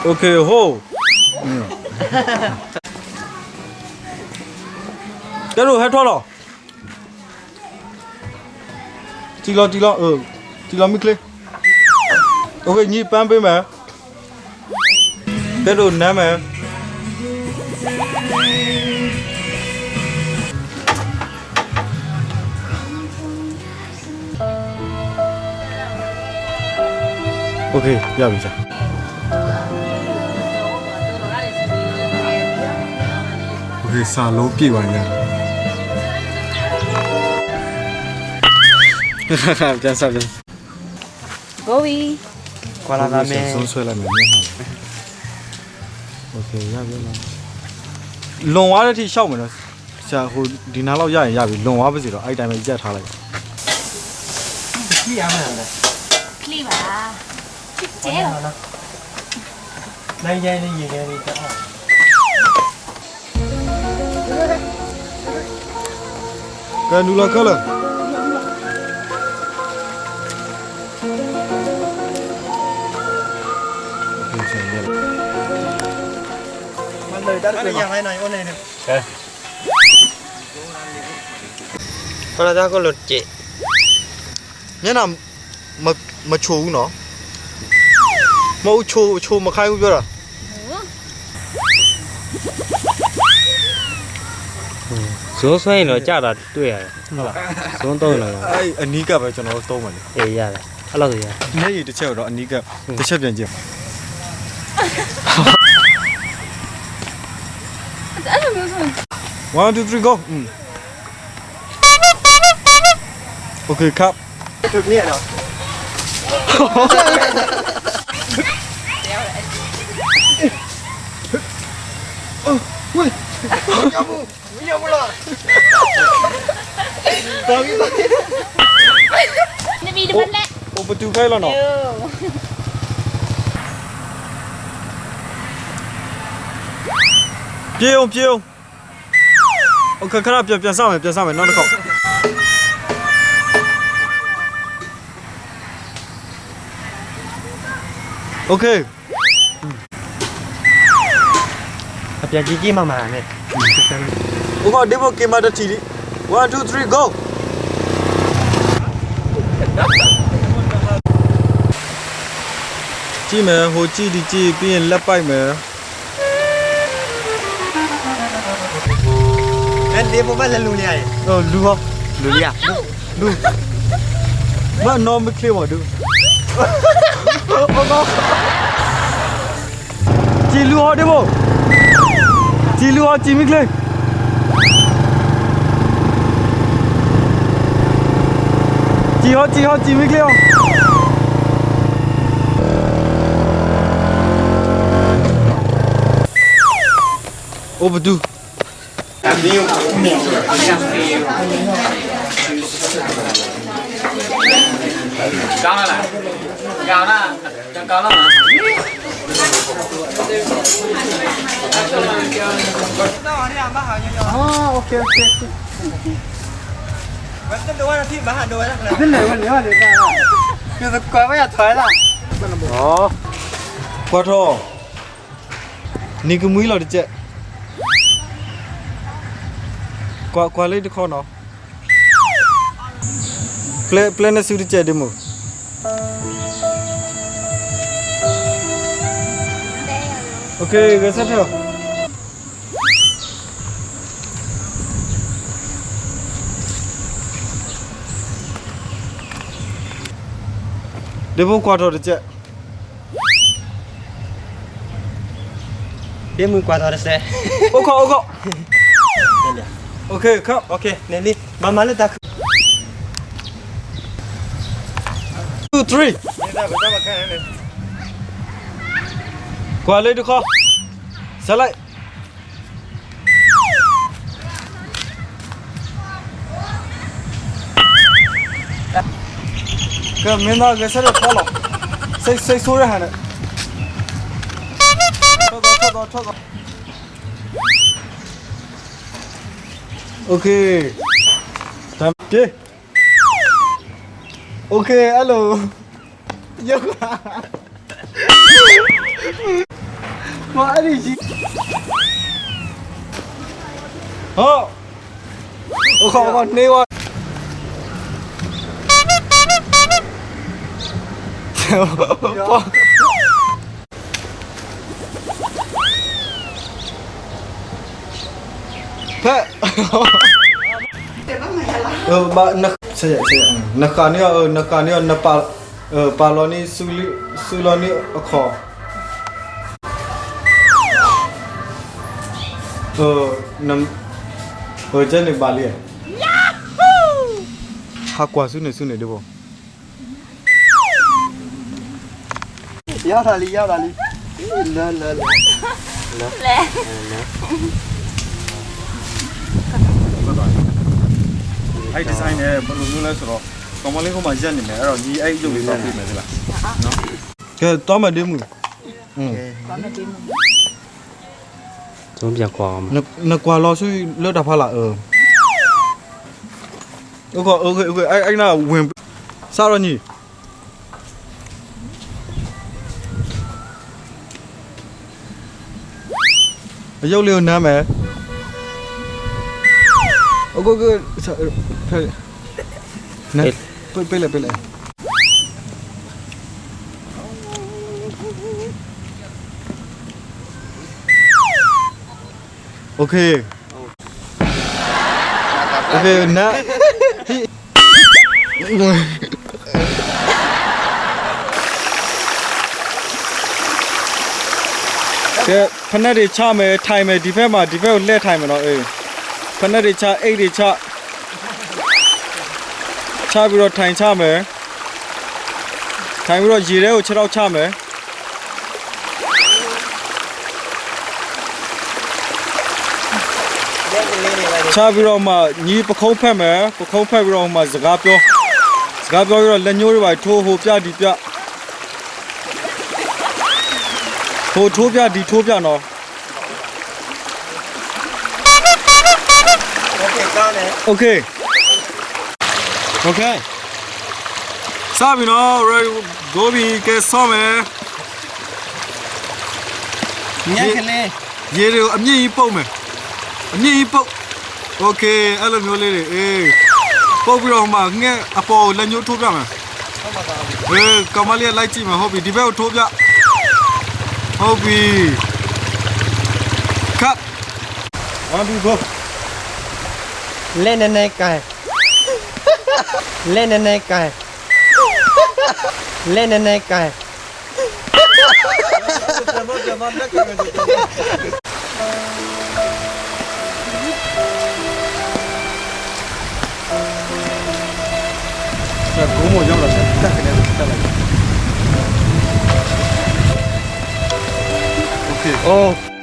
OK, hold. ကဲဒိၣ်ဟဲထီၣ်လီၤ. တံၢ်လီၤတံၢ်လီၤ, တံၢ်လီၤမ့ၢ်ချ့. OK, ညိပၢ်ပ့ၢ်မး. ကဲဒိၣ်နါမး. OK, ရပြီဆရာ. OK, စာလုံးပြည့်ပါည။ ပြန်စပြန်စ။ ကိုဝီ။ ကွာလာပါမယ်။ ဆုံးဆွဲလိုက်မယ်မျက်နှာ။ OK, ရပြီနော်။ လွန်သွားတဲ့အထိလျှောက်မယ်နော်။ ဆရာ, ဟို, ဒီနားလောက်ရရင်ရပြီ။ လွန်သွားပါစေတော့, အဲ့တိုင်းပဲရပ်ထားလိုက်။ ချစ်ရမယ်နော်။ ချစ်ပါ။ ချစ်တယ်။ နိုင်ရိုင်းနေရေခဲလေးတအား။ ကဲနူလီၤခဲလၢာ်. မ့ၢ်နၤ မ, မချိုဘူးနော်. မဟုတ် ချို, ချိုမခိုင်းဘူးပြောတာ. ဇိုးဆွဲရင်တော့ကြာတာတွေ့ရတယ်။ ဟုတ်လား။ ဇိုးသုံးရင်တော့ရ။ အဲ့အနီးကပ်ပဲကျွန်တော်တို့သုံးမယ်လေ။ အေးရတယ်။ အဲ့လောက်ဆိုရတယ်။ မျက်ရည်တစ်ချက်တော့အနီးကပ်တစ်ချက်ပြန်ကြည့်။ One, two, three, go. Okay, cut. နမံၤတမံၤလဲၣ်. အိၣ်ပတူၢ်ဖဲလီၤနီၤ. ပြေးအောင်, ပြေးအောင်. OK, ခဏပြန်, ပြန်စမယ်, ပြန်စမယ်, နောက်တစ်ခေါက်. OK. အပြန်ကြီးကြီးမှမှန်နဲ့. OK, ဒီဘက်ကင်မတထီလံ. One, two, three, go. ကြည့်မယ်, ဟိုကြည့်, ဒီကြည့်, ပြီးရင်လက်ပိုက်မယ်. အဲ, ဒီဘက်လည်းလူနေရတယ်. လူဟော, လူရ, လူ, လူ. မနီမချေဝါဒု. စံလူဟီဒ့ဘိ, စံလူဟီစံမ့ၢ်ချ့, စံဟီ, စံဟီစံမ့ၢ်ချ့အီၤ. အိၣ်ပတုၤ. ကောင်းလား, ကောင်းလား, ကောင်းလား. ကွၢ်ထီၣ်, နံၤကမှံလီၤတကဲး, ကွၢ်, ကွၢ်လၢတခီနီၤ. ပျဲ, ပျဲနစုတကဲးဒ်မုၢ်. OK, ဂဲၤဆၢထၢၣ်. ဒ့ဖိကွၢ်ထီၣ်တကဲး. ဒ့မုၢ်ကွၢ်ထီၣ်တစဲး. အိၣ်ခိး, အိၣ်ခိး. OK, come. OK, န့ၣ်လံ, ဘၣ်မၤလၢတၢ်ခု. Two, three. ကွၢ်လၢတခီ, ဆဲးလဲၣ်. ကဲ, မ့ၢ်သးဂဲၤဆၢထၢၣ်ထီလီၤ, စိတ်, စိတ်ဆိုးတဲ့ဟာနဲ့. ထွက်သွား, ထွက်သွား, ထွက်သွား. OK, တၢ်, ကဲ. OK, hello. ယုဂၤ. ဟီၣ်, အခီၣ်အခီၣ်န့ၢ်ဝဲ, ဖဲ, ဘၣ်, နဃၣ်န့ၢ်အီၤ, နဃၣ်န့ၢ်အီၤ, နပာ်, ပာ်လီၤန့ၢ်, စုလီၤန့ၢ်အခီၣ်, ကဲန့ၣ်ဘၣ်လံ, ဟးကွၢ်ဆူန့ၣ်ဆူန့ၣ်ဒ်ဘၣ်. ယါတၢ်လံ, ယါတၢ်လံ, လၢ, လၢ, လၢ, လၢ, လၢ, လၢ, အဲ design န့ၣ် ဘယ်လိုမျိုးလဲဆိုတော့ ကောင်မလေးဟိုမှာရက်နေမယ်, အဲ့တော့ညီအဲ့ရုပ်လေးသွားပေးမယ်သလားနော်. ကဲ, သွားမယ်ဒ်မုၢ်, နကွၢ်လီၤဆူလၢတၢ်ဖးလၢ်, အဲ အဲနၤဝင်, စးထီၣ်ညီ အယုၢ်လံဧိၤနၤမဲာ်, အက, ဖဲ, ပ့ၢ်လဲၣ်, ပ့ၢ်လဲၣ်, န, ကဲ, ဖဲန့ၣ်ဒံးဆၣ်မဲာ်, ထိုင်မယ်, ဒ်ဖဲမး, ဒ်ဖဲအိၣ်လဲၣ် ထိုင်မယ်နီၤ, ဖဲန့ၣ်ဒံးဆၣ်, အိၣ်ဒံးဆၣ်, ဆၣ်ပြီးတော့ ထိုင်ဆၣ်မယ်, ထိုင်ပြီးတော့ ရေထဲကို ခြေထောက်ချမယ်. ချပြီးတော့မှ ညီ ပခုံးဖက်မယ်, ပခုံးဖက်ပြီးတော့မှ စကားပြော, စကားပြောပြီးတော့ လက်ညှိုးတွေပါထိုး, ဟိုပြ ဒီပြ, ဟိုထိုးပြ ဒီထိုးပြနော်. Okay, okay, okay, စပြီနော်, ready, go ပြီ, ကဲ ဆော့မယ်. ရေတွေကို အမြင့်ကြီးပုတ်မယ်, အမြင့်ကြီးပုတ်, okay, အဲ့လိုမျိုးလေးတွေ, အေး, ပုတ်ပြီးတော့ ဟိုမှာ ငှက်အပေါ်ကို လက်ညှိုးထိုးပြမယ်. ကောင်မလေးက လိုက်ကြည့်မယ်, ဟုတ်ပြီ, ဒီဘက်ကို ထိုးပြ, ဟုတ်ပြီ, cut, one, two, go. လဲနဲနဲကဲ, လဲနဲနဲကဲ, လဲနဲနဲကဲ. โอเค, โอ้